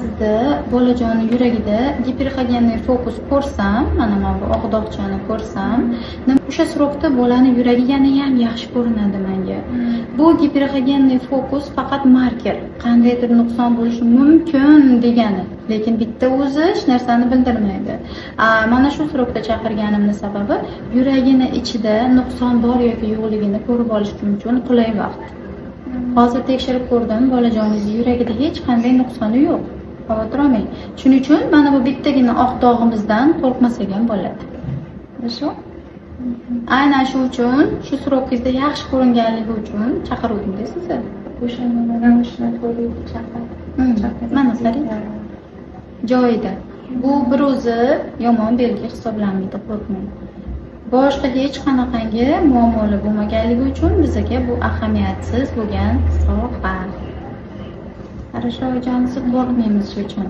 Sizda bolajonni yuragida гиперэхогенный фокус ko'rsam, mana bu oq dog'chani ko'rsam, o'sha срок da bolani yuragi yanayam yaxshi ko'rinadi manga. Bu гиперэхогенный фокус faqat marker, qandaydir nuqson bo'lishi mumkin degani, lekin bitta o'zi hech narsani bildirmaydi. Mana shu срок da chaqirganimni sababi yuragini ichida nuqson bor yoki yo'qligini ko'rib olish uchun qulay vaqt. Hozir tekshirib ko'rdim, bolajoningizni yuragida hech qanday nuqsoni yo'q. Xavotir olmang. Shuning uchun mana bu bittagina oq dog'imizdan qo'rqmasak ham bo'ladi. Хорошо? Aynan shu uchun, shu срок ingizda yaxshi ko'ringanligi uchun chaqiruvdim-da sizni. O'shani ravishini ko'rib chaqir. Mana qarang. Joyida. Bu bir o'zi yomon belgi hisoblanmaydi, qo'rqmang. Boshqa hech qanaqangi muammolar bo'lmaganligi uchun bizaga bu ahamiyatsiz bo'lgan soha. Хорошо, oyijonisi, qo'rqmaymiz shu uchun.